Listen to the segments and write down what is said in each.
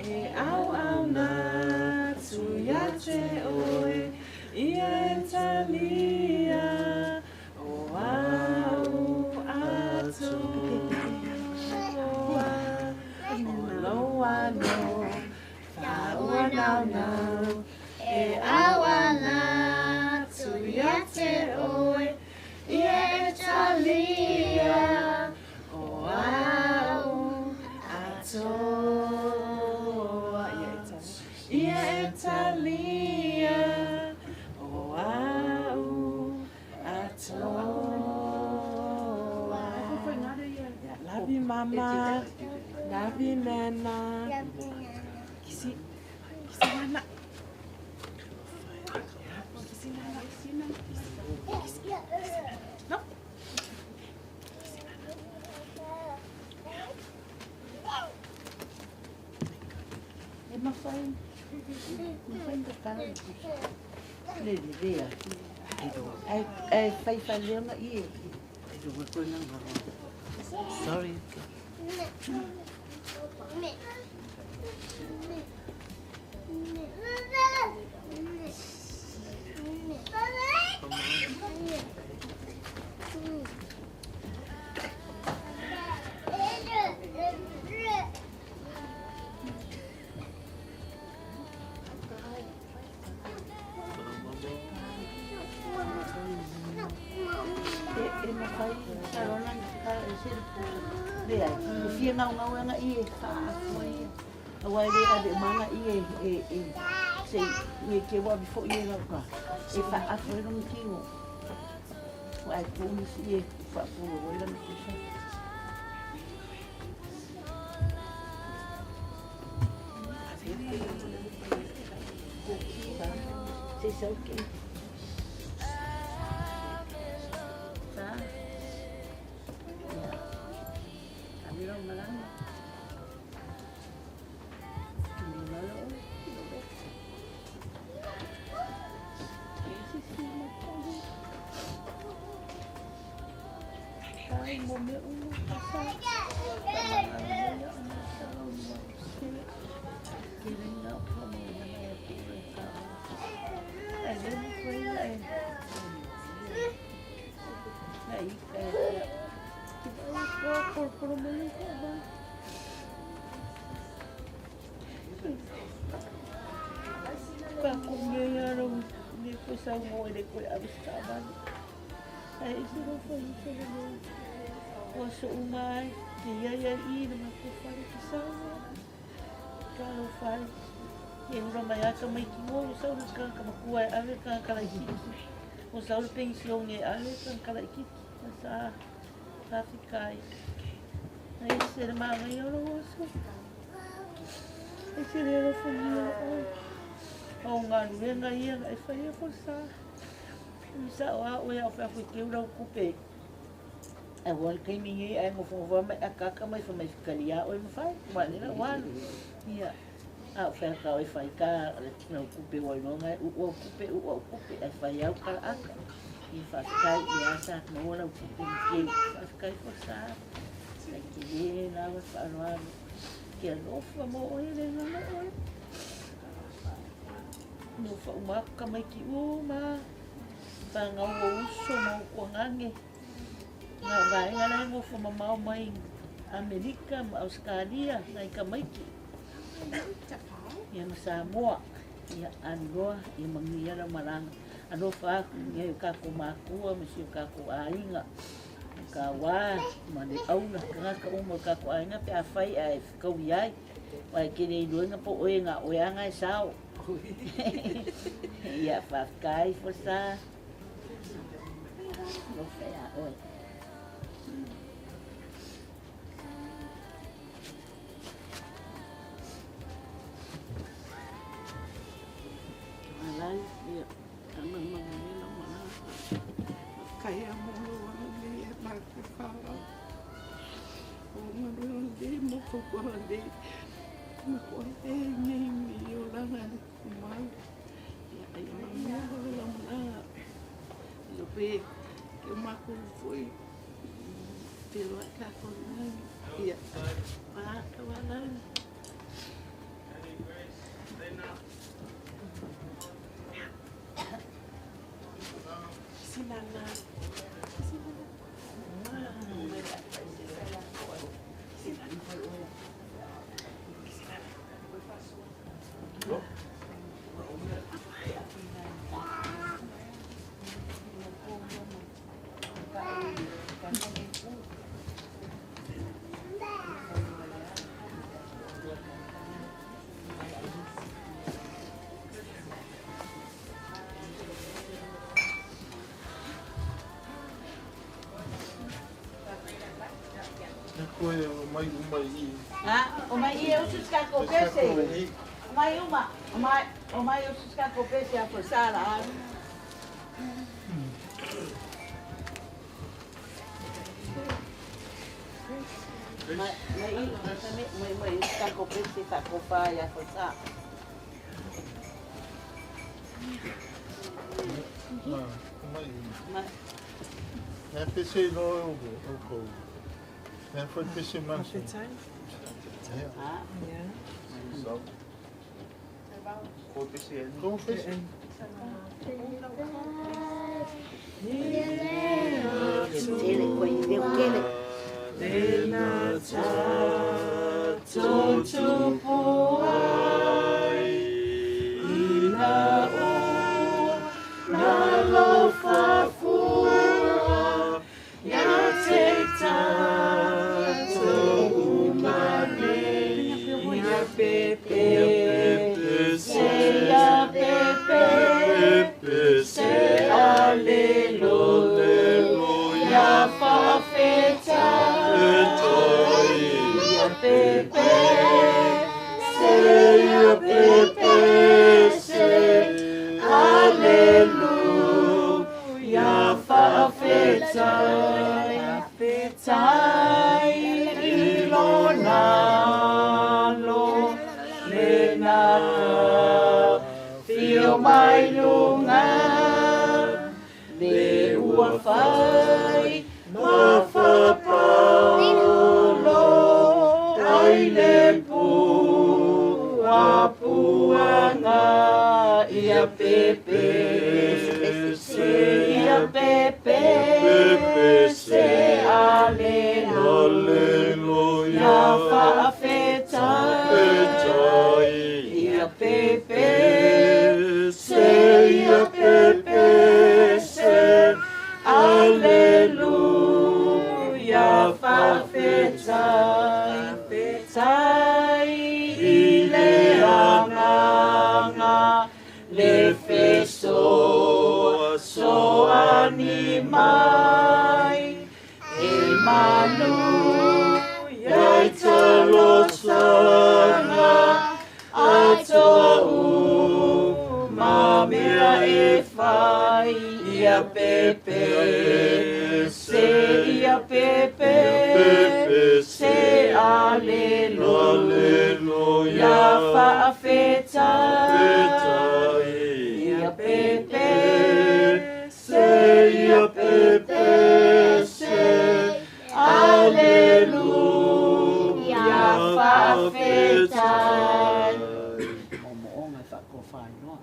E auauna atu ia te oe, ia e talia o au atoa, o lou alofa ua naunau. E auauna atu ia te oe, ia e talia o au atoa. Ia e talia, ia e talia o au atoa. Love you, Mama. Love you, Nana. Kisi, kisi Nana. Kisi Nana. Kisi Nana. No. Kisi Nana. E mafai, mafai na tatala le pusa. Le lelea. Ai, ai fai faleona i e. Sorry. E mafai ona tatala ese le pusa. Leai, e fia gaugau e agaʻi e faaafua ia. Aua e le ave uma agaʻi e, e, e, se i ne i te ua ave foi e lau ka, e faaafua ai lona tino. Ae tuu nisi e faapolo ai lana pusa. Se i sau ke. Sa. Ia. Ave lau malaga. Ua soʻu mai ke iai ai i le matou fale ke saunoa. Talofa ai. E hula mai a tamaiti mo ua sau le kanaka makua e ave kanaka laititi. Ua sau le penisione e ave kanaka laititi. A sa faafetai. Ai se le manaia o lou aso. Ai se le alofagia o oe. O galuega ia na e faia Folsa. I sao a oe a o fea koe keu lau kupe. Aua le taimi nei ae nofonofo lava mai akaaka mai fai mai fekali ia oe ma fai ma le lau alu. Ia, a o fea ka oe fai ka le lau kupe ua iloa e uu au kupe, uu au kupe, ae fai au ka aka. Ia faafetai ia sa maua lau kupe ma keu. Faafetai Folsa. Ai ke le lava faaaloalo. Ke alofa mo oe le lalo oe. No whaumaka mai ki uma. Whangau o uso ma o kuangange. Ngā vaega la e ngofo mamao mai Amerika ma Ausekalia nai tamaiti. Ia ma Samoa. Ia alu loa, ia manuia lau malaga. Alofa aku i ai o kākou mākua ma si o kākou ʻāiga. Ka wā ma le ʻaula tagata uma o kākou ʻāina pe a fai ae fekaui ai. Wae ke le iloina po oe ngā oe anga e sao. Ia whawhetai Folsa. Alofa iā oe. Malai, ia, ana manuia lau malaga. Kai a mo lo ana le e ma te whāra. O manuia le mo koukou le. Ma koe e nei mi o langa le kumau. Ia, ai manuia lau malaga. Lo pe, ke o mākou foi, te loa kākou i lagi. Ia, wā, ka wā lagi. Kisi nana. Kisi nana. Kisi nana. Kisi nana. Koe o mai uma i. Ha, o mai i usu ska ko pese. O mai uma, o mai, o mai usu ska ko pese a forçar a. Mai mai i, mai mai ska ko pese fa ko fa ya forçar. O mai uma. Mai. Nē pese no e o kou. Nē foi pese manso. Time? Ha. Yeah. Como pese? Tele ko i deu kele. Lena ta tupu ai ina o na lo fafua ia te tatou umane ia pepe se ia pepe se aleluia fa'afetai ia pepe se ia pepe se aleluia fa'afetai fetai i lona alo lena fio mai luga le ua fai ma fa'apaulo ai le puapuaga ia pepe se ia pepe se aleluia fa'afetai ia pepe se ia pepe se aleluia fa'afetai fetai i le agaga le fesoasoani mai e manu ia i talosaga atoa uma mea e fai ia pepe se ia pepe se aleluia fa'afetai ia pepe se ia pepe se aleluia fa'afetai. Mo'omo'oga fa'akofainoa.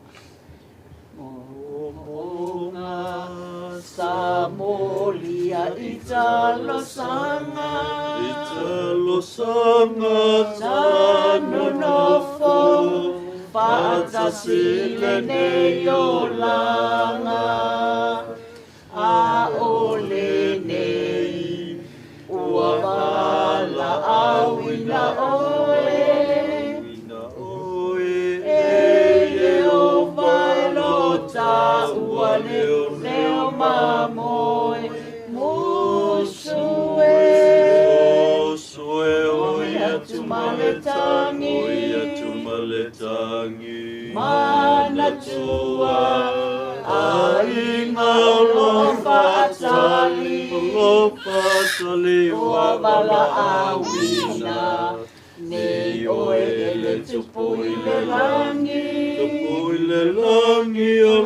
Mo'omo'oga sa molia i talosaga. Sa nonofo fa'atasi lenei olaga. A o lenei ua vala'auina oe. E Ieova e lo ta'ua leo mamoe musu e. Atumaletagi. Manatua aiga o lo fa'atali. Ua vala'auina nei oe e le Tupu i le lagi.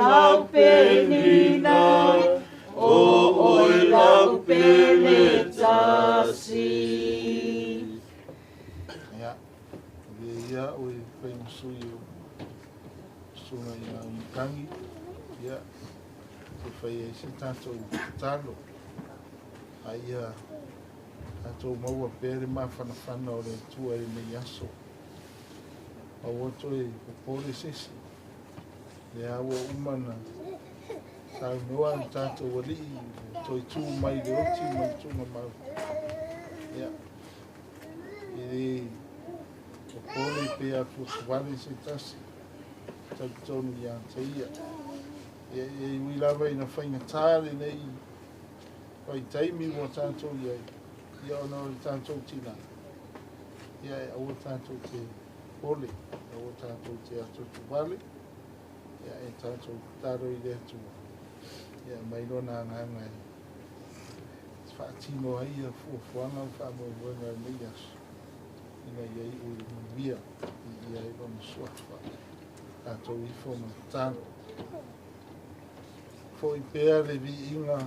Lau penina o oe lau pele tasi. Ia, ia oi fai masui o Susuga ia Aumatangi, ia, e fai ai se tatou tatalo, a ia tatou maua pea le mafanafana o le Atua i lenei aso. Aua toe popole se isi, lea ua uma ona saunoa le tatou Alii ua toe tu mai le oti ma le tuugamau. Ia, e le popole pe atuatuvale se tasi, talitonu ia te ia. Ia, e ui lava ina faigata lenei vaitaimi ua tatou i ai, ia ona o le tatou tinā, ia e aua tatou te popole, aua tatou te atuatuvale, ia e tatou tatalo i le Atua, ia aumai lona agaga e faatino ai ia fuafuaga ma faamoemoega o lenei aso, ina ia iu i le manuia, viia ai lona suafa. Tatou ifo ma tatalo. Foi pea le viiga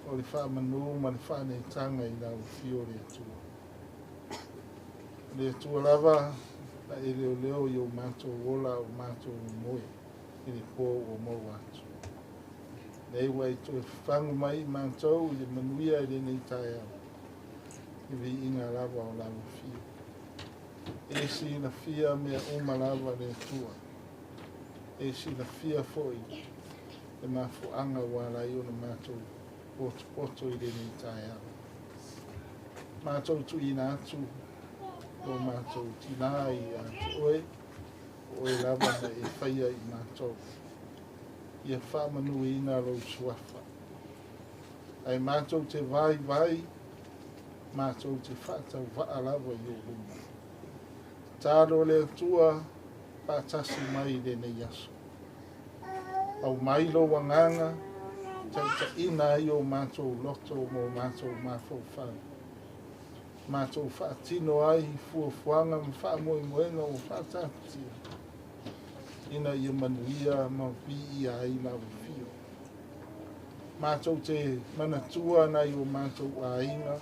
o le faamanu ma le faaneetaga i lau afio o le Atua. O le Atua lava na e leoleo i o matou ola o matou moe i le po ua maua atu. Nei ua e toe fafagu mai i matou i le manuia i lenei taeao, i viiga lava o lau afio. E silafia mea uma lava le Atua. E silafia foi le mafuaaga ua ala ai ona matou potopoto i lenei taeao. Matou tuuina atu lo matou tinā ia te oe, o oe lava na e faia i matou. Ia faamanuiina lou suafa. Ae matou te vaivai, matou te faatauvaa lava i ou luma. Tatalo le Atua faatasi mai i lenei aso. Aumai lou agaga, taitaiina ai o matou loto ma o matou mafaufau. Matou faatino ai fuafuaga ma faamoemoega ua faataatitia, ina ia manuia ma viia ai lau afio. Matou te manatua nai o matou aiga,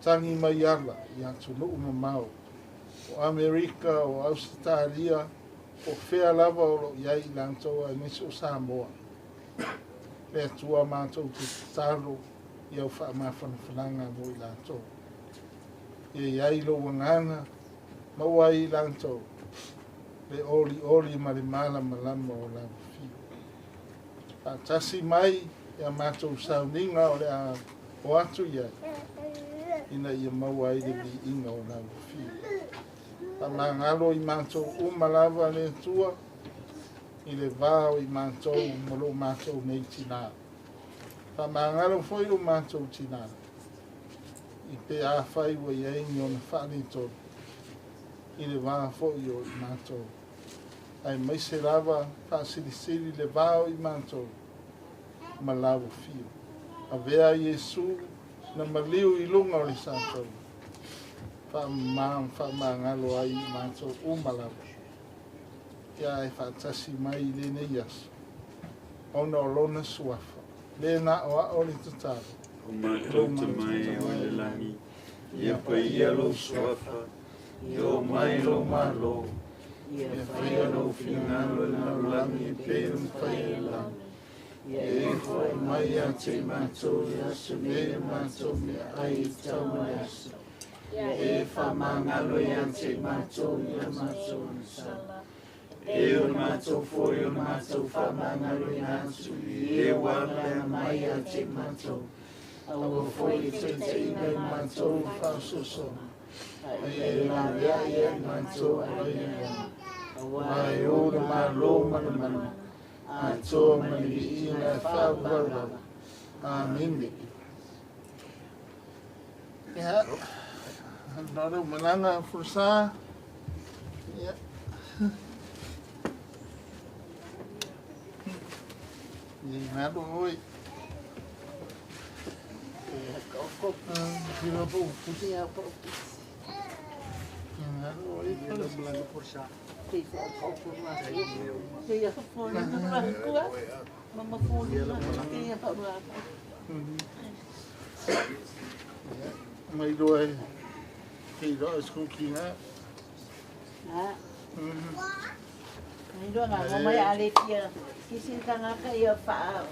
tagi mai ala i atunuu mamao, o Amerika, o Ausetalia, o fea lava o loo i ai i latou aemaise o Samoa. Le Atua matou te tatalo i au faamafanafanaga mo i latou. Ia i ai lou agaga, maua ai i latou le olioli ma le malamalama o lau afio. Faatasi mai ia matou sauniga o le a o atu i ai, ina ia maua ai le viiga o lau afio. Faamagalo i matou uma lava le Atua, i le va o i matou ma lo matou nei tinā. Faamagalo foi lo matou tinā, i pe afai ua i ai ni ona faaletonu, i le va foi o i matou. Aemaise lava faasilisili le va o i matou ma lau afio. Avea Iesu na maliu i luga o le sataua, faamama ma faamagalo ai i matou uma lava. Ia e faatasi mai i lenei aso, ona o lona suafa, le na o ao le tatalo. O matou Tama e o i le lagi, ia paia lou suafa, ia oo mai lou Malo, ia faia lou finagalo i le lalolagi e pei ona faia i le lagi. Ia e foai mai ia te i matou i le aso nei o matou meaai e tatau ma le aso. Ia e faamagalo ia te i matou i a matou agasala, E o le matou foi o le matou faamagaloina atu i e ua alea mai ia te i matou. Aua foi e taitaiina i matou i le faaosoosoga, a ia e laveai ia i matou ai le agaga. Aua e ou le Malo ma le mana, atoa ma le viiga e faavavau lava. Amene. Ia, na leu malaga Folasaga. Ia. Ia galo oe. Ia galo oe. Mai loa e kei loa e school ki ngā. Nilo nga mai ale fia kisi tangata ia fa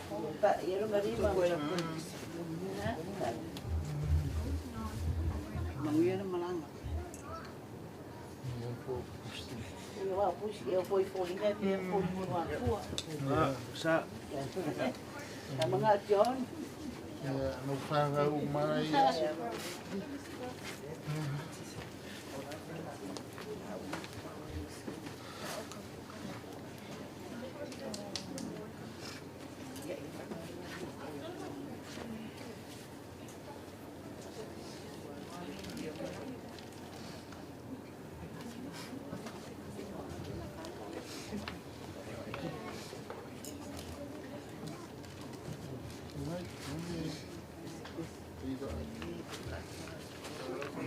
ia lo ngari ma. Manuia le malaga. Ia po pusi. Ia wa pusi ia foi folinga pe foi mo akua. Sa. Ka mga John. Ia no whangau mai. Mai, mai.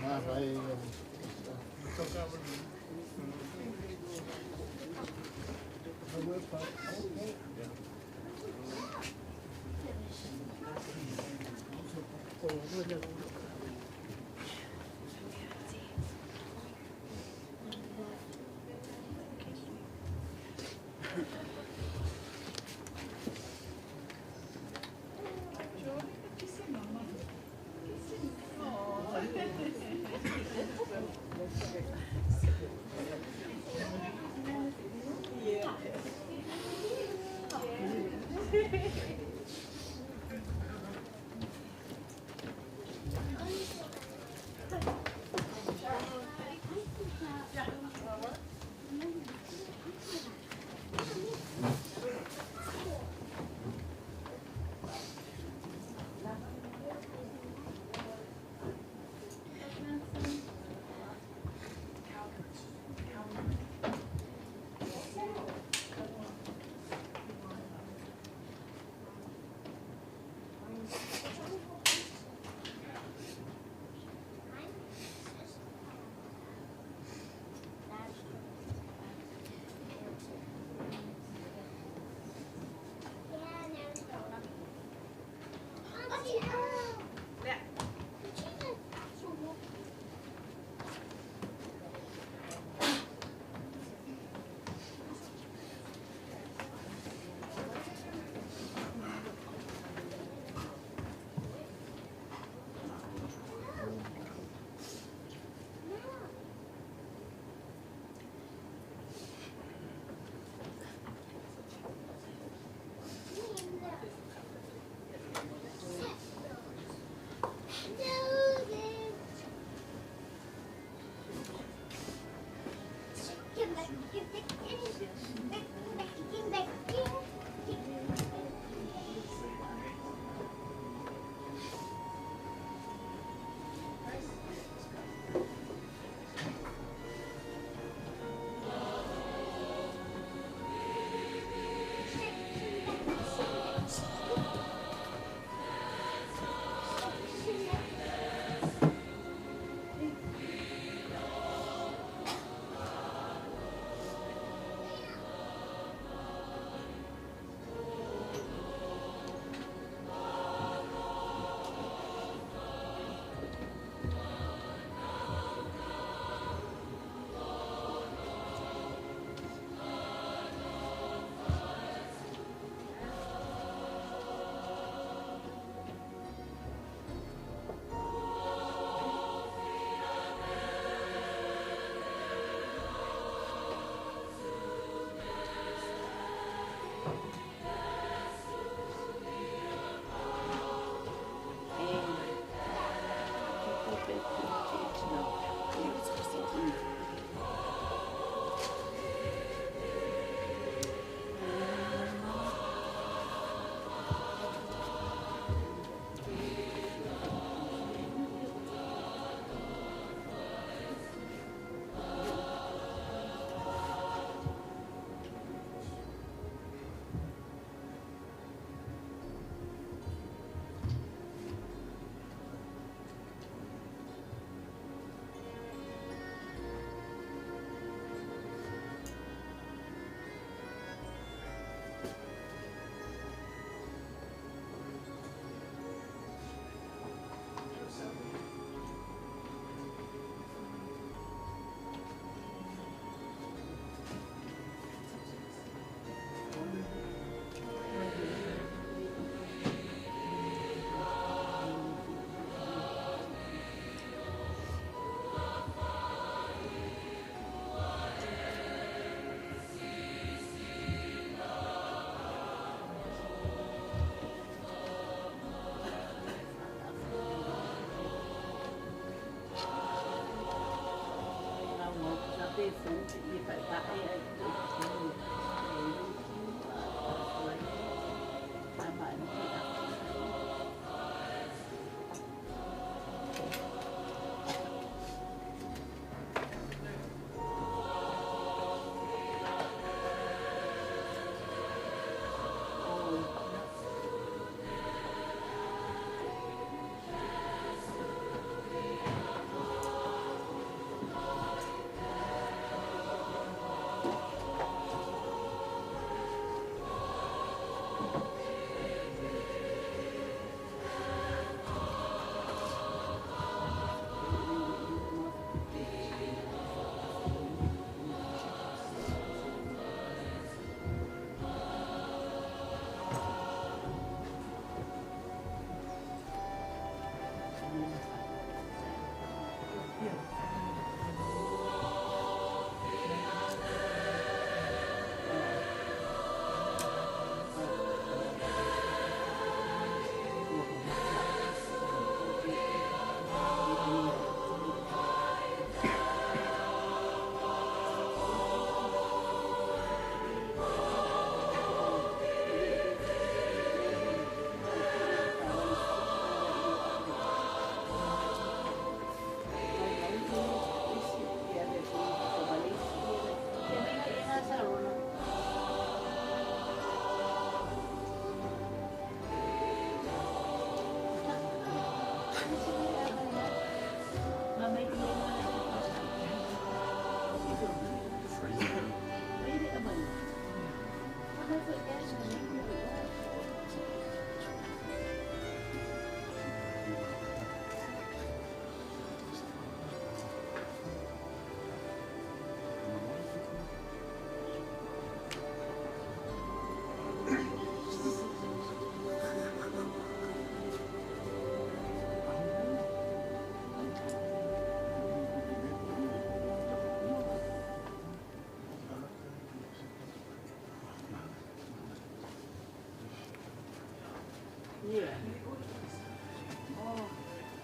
Na vai.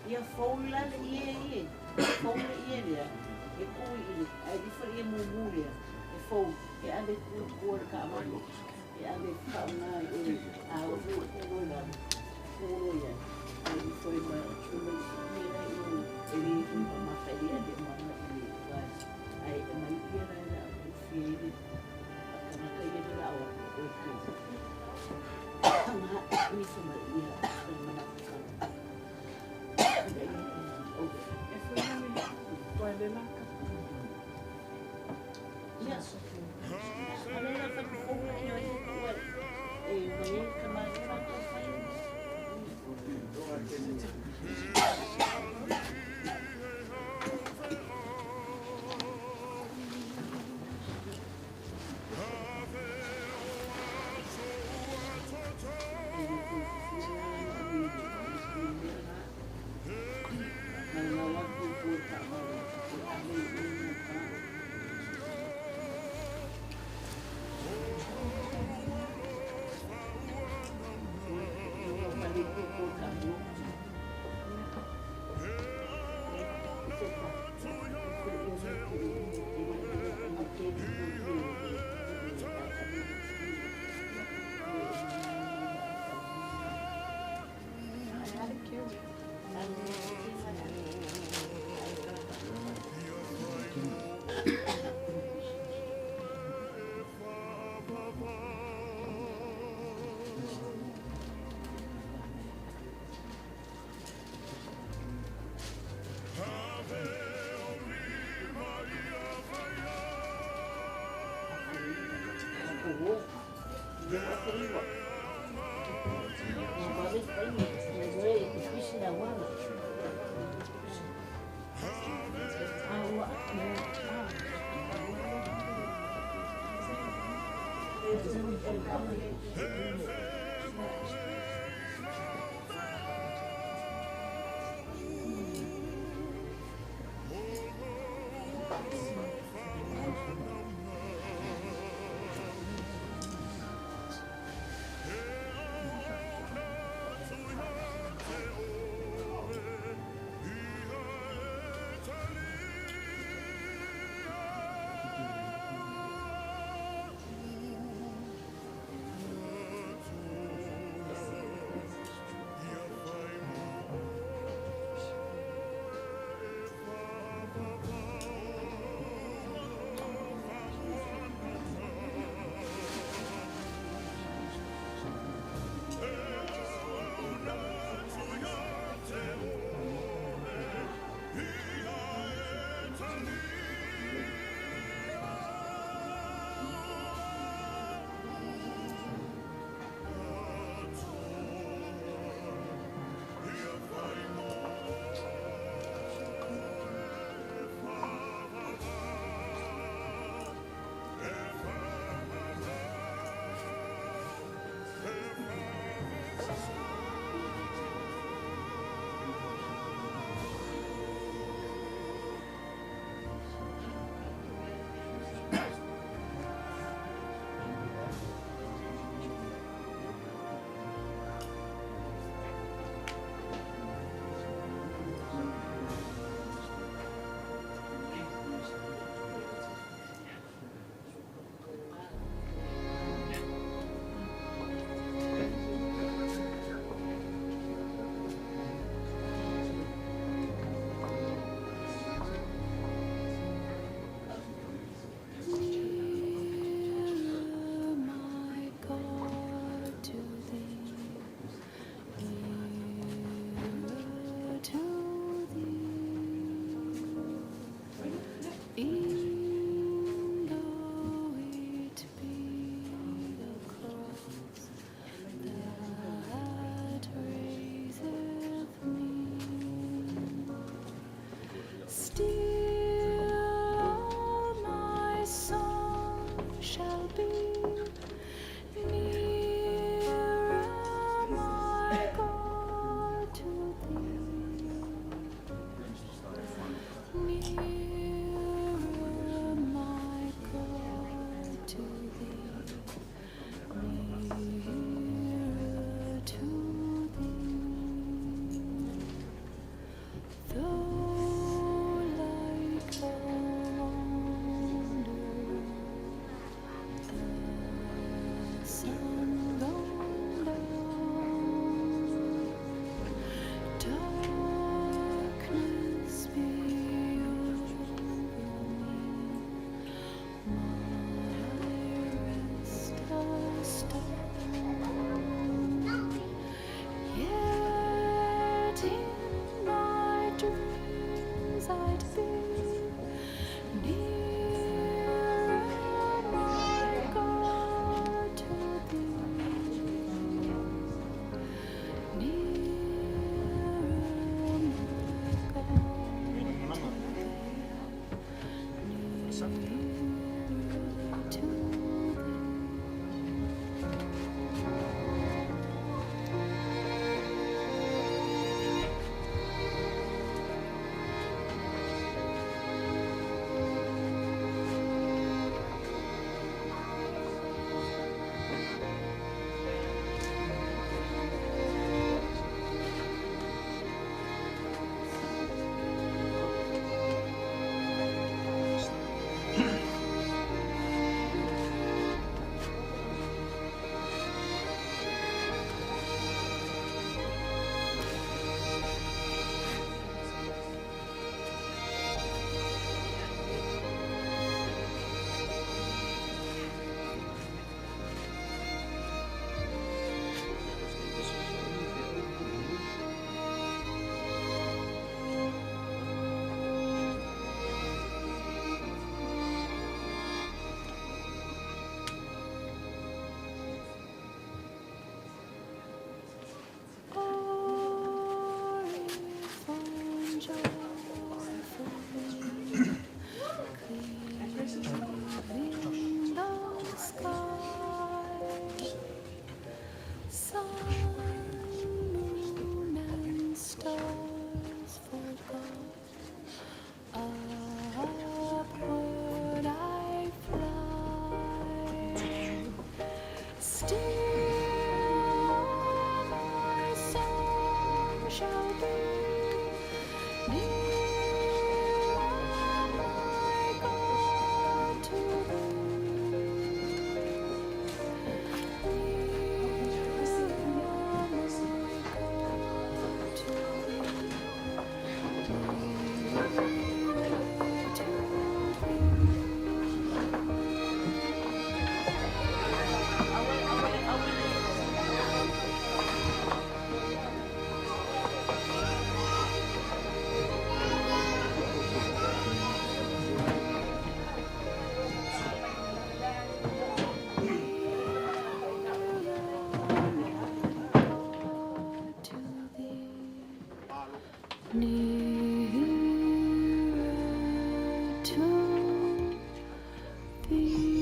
Ia fou la le ie ie. Fou le ie lea. E kui i ai di fo ie mumu lea. E fou e ave ku ku le ka ma. E ave fa na e a o ku ku la. Ku lo ia. Ai di fo ma chu me ni la i e ni ku ma fa di ave ma ma i wa. Ai e mai ia la la ku fi i. Ka na ka ia la o o ku. Ma mi so ma ia ma na ka. E'en though it be the cross that raiseth me, still all my song shall be nearer, my God, to thee. Nearer, my God, to thee. Nearer to thee. Though like a wanderer the sun gone down, darkness be over me, my rest a stone. Yet in my dreams I'd be nearer, my God, to thee. Nearer, my God, to thee. Nearer to thee. Or if on joyfully cleaving the sky, sun, moon, and stars forgot, upward I fly. Still my song shall be nearer, my God, to thee. Nearer, my God, to thee. Nearer to thee. Nearer, my God, to thee. Nearer to thee.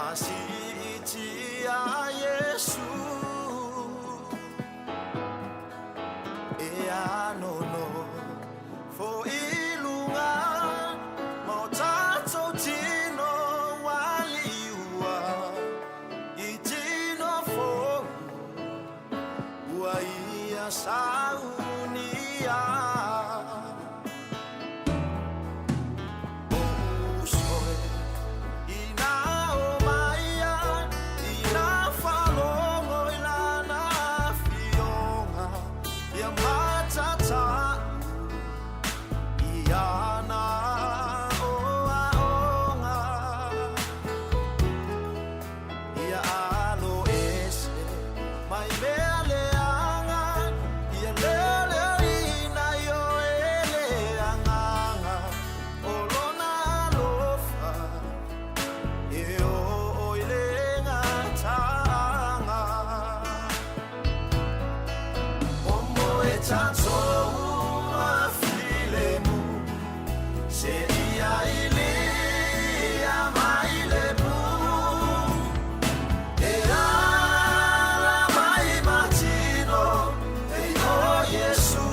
Fasiitia Iesu E anono fo'i luga Ma o tatou tino ua liua I tino fou ua ia saunia. O uso e, ina o mai ina faalogo i lana afioga, ia matata'u i ana aoaoga. Ia aloese mai mea leaga, ia leoleoina i oe le agaga o lona alofa e oo i le gataaga. Omo e tatou ma filemu seia ilia mai le pu e ala mai ma tino e o Iesu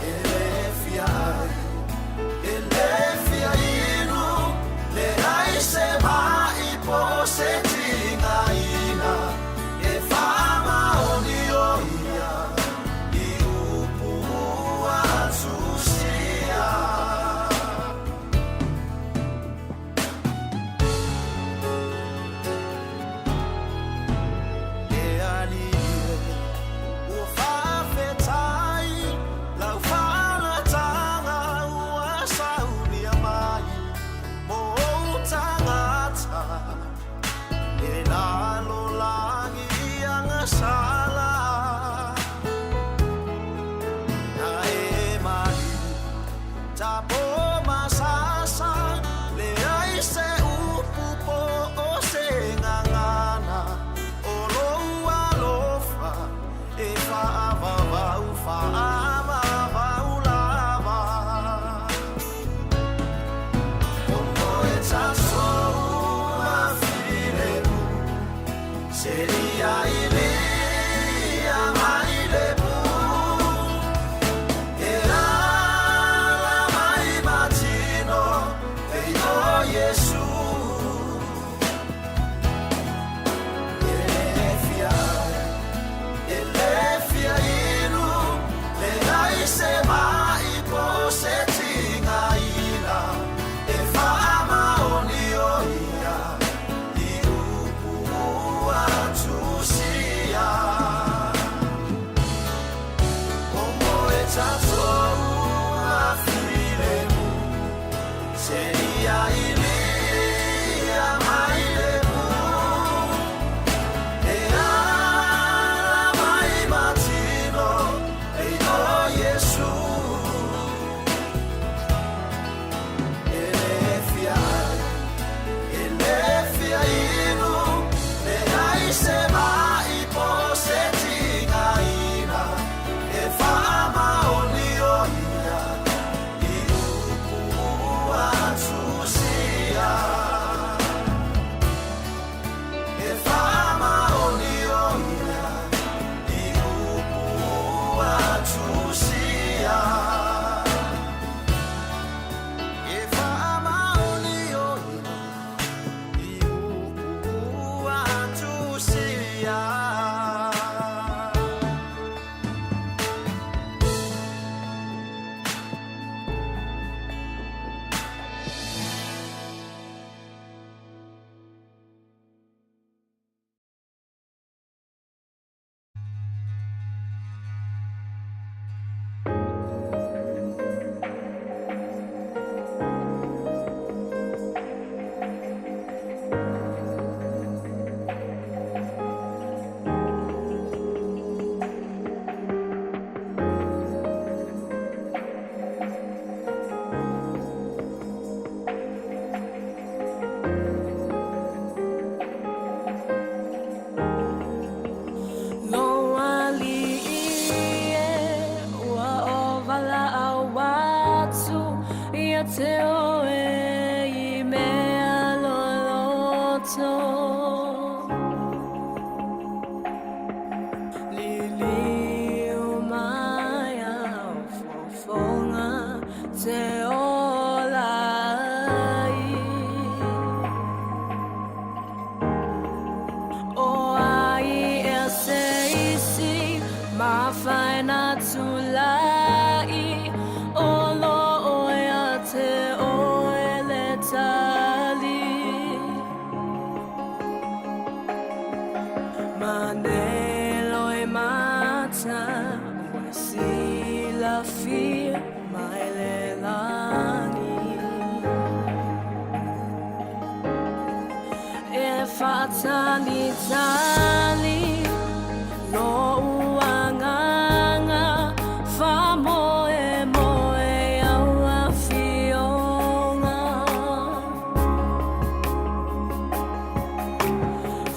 e le fia ai e le fia inu leai se ma'i po o se tigaina e faamaoni o ia i upu ua tusia. E alii e, ua faafetai lau faalataga ua saunia mai mo ou tagata e lalolagi agasala. Na e maliu tapo masasa leai se upu po o se gagana o lou alofa e faavavau faavavau lava. Omo e tatou ma filemu seia ilia mai le pu e ala mai ma tino e o Iesu e le fia ai e le fia inu leai se ma'i po o se tigaina e faamaoni o ia i upu ua tusia. Omo e tatou ma filemu seia ilia mai le pu e ala mai ma tino e o Iesu e le fia ai e le fia inu leai se ma'i po o se tigaina e faamaoni o ia i upu ua. Faatalitali lou agaga faamoemoe i au afioga.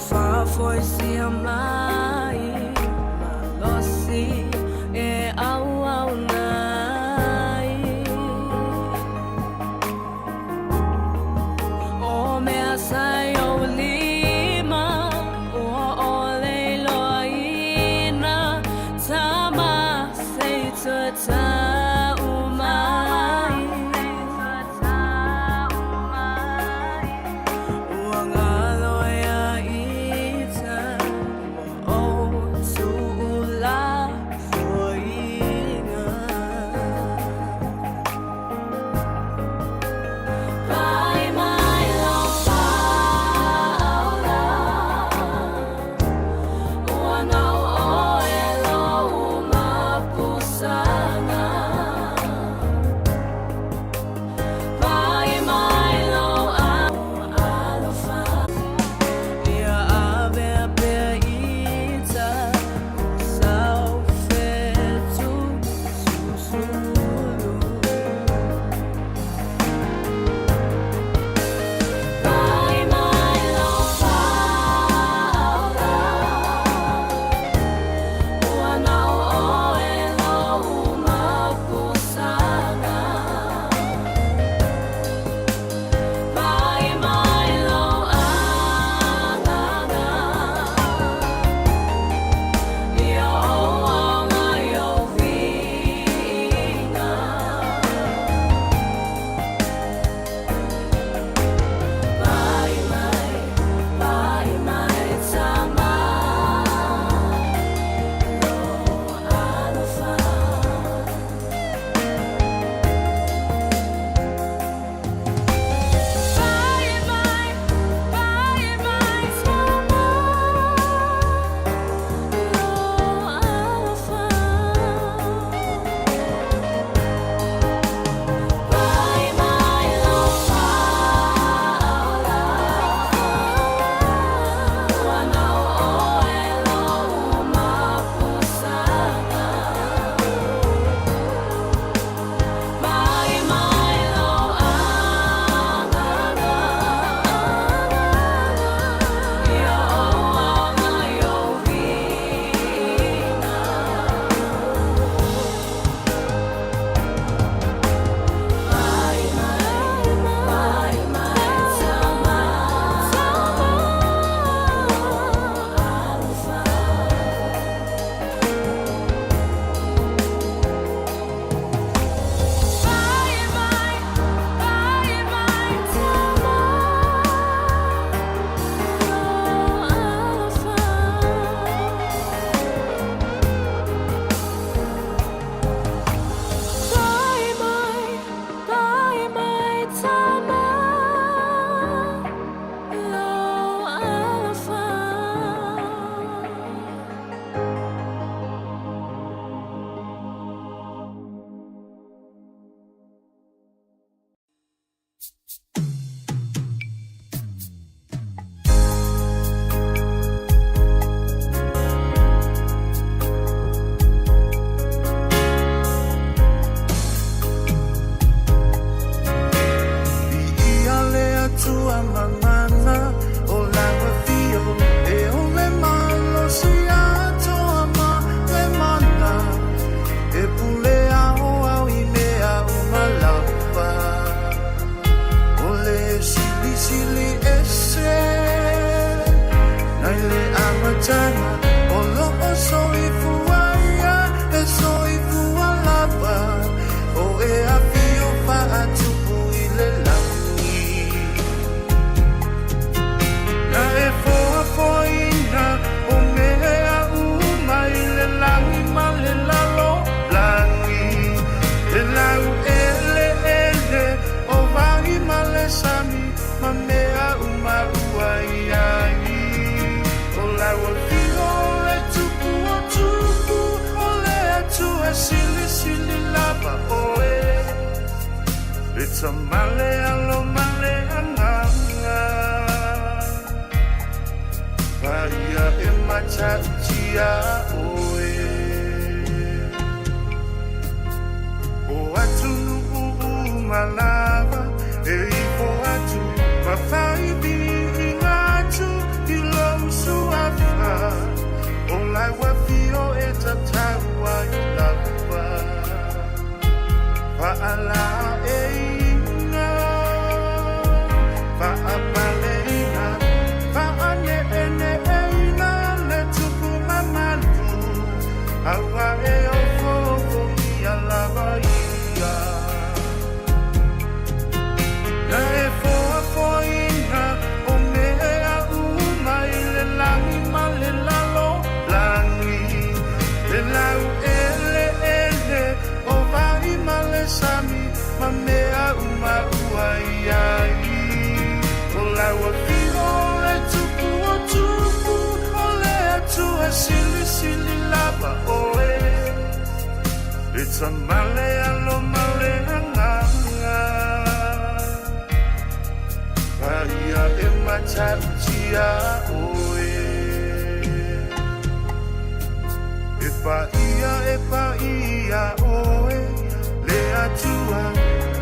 Faafoisia mai malosi e auauna ai. O mea sa i ou lima ua ʻole iloaina, tama se i toe tau mai. Ua galo ia ita ua ou tuulafoaiina. Pai mai lau faaola, ua na o oe lou mapusaga. Pai mai lou alofa, ia avea pea ita o sau fetu susulu. Pai mai lau faaola, ua na o oe lou mapusaga. Pai mai lou agaga, ia ou aga i ou viiga. Pai mai, pai mai tama, lou alofa. Pai mai, pai mai tama, lou alofa. Pai mai lau faaola, ua na o oe lou mapusaga. Pai mai lou agaga, ia ou aga i ou viiga. Pai mai, pai mai tama, lou alofa. Pai mai, pai mai tama, lou alofa. Pai mai, pai mai tama, lou alofa. Viia le Atua mamana o lau afio, e o le malosi atoa ma le mana, e pule aoao i mea uma lava. O le Silisili Ese, nai le amataga o loo soifua ia e soifua lava, o e afio faatupu i le lagi. Na e foafoaina o mea uma i le lagi ma le lalolagi, e lau eleele o vai ma le sami ma mea uma ua i ai. O lau afio o le Tupu o tupu, o le Atua silisili lava oe. E Tama le Alo ma le Agaga. matautia oe. O atunuu uma lava e ifo atu ma fai viiga atu i lou Suafa, o lau Afio e tatau ai lava. Faalaeiga, faapaleina, faaneeneeina le Tupu mamalu, aua e ofoofogia lava ia. Na e foafoaina o mea uma i le lagi ma le lalolagi, le laueleele o vai ma le sami ma mea uma ua i ai. O lau Afio o le Tupu o tupu, o le Atua silisili lava oe, le Tama, le Alo ma le Agaga Paia e matautia oe. E paia, e paia oe, le Atua,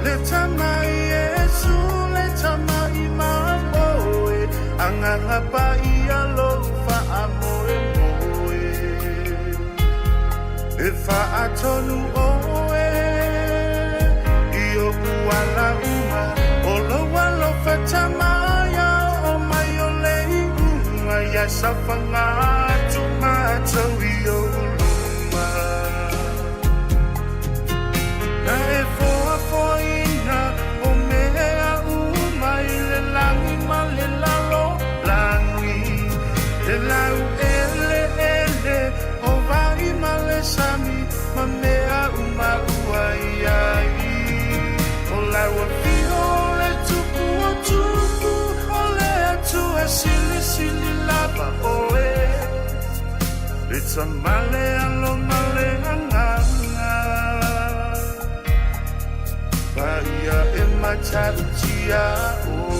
le Tama Iesu, le Tama i mamoe, Agaga Paia lou faamoemoe. E faatonu oe i oʻu ala uma, o lou alofa tamaia o mai o le iuga ia saofaga atu matou i ou luma. Na e foafoaina o mea uma i le lagi ma le lalolagi, le laueleele o vai ma le sami ma mea uma ua i ai. O lau Afio o le Tupu o tupu, o le Atua silisili lava oe, le Tama, le Alo ma le Agaga Paia e matautia oe.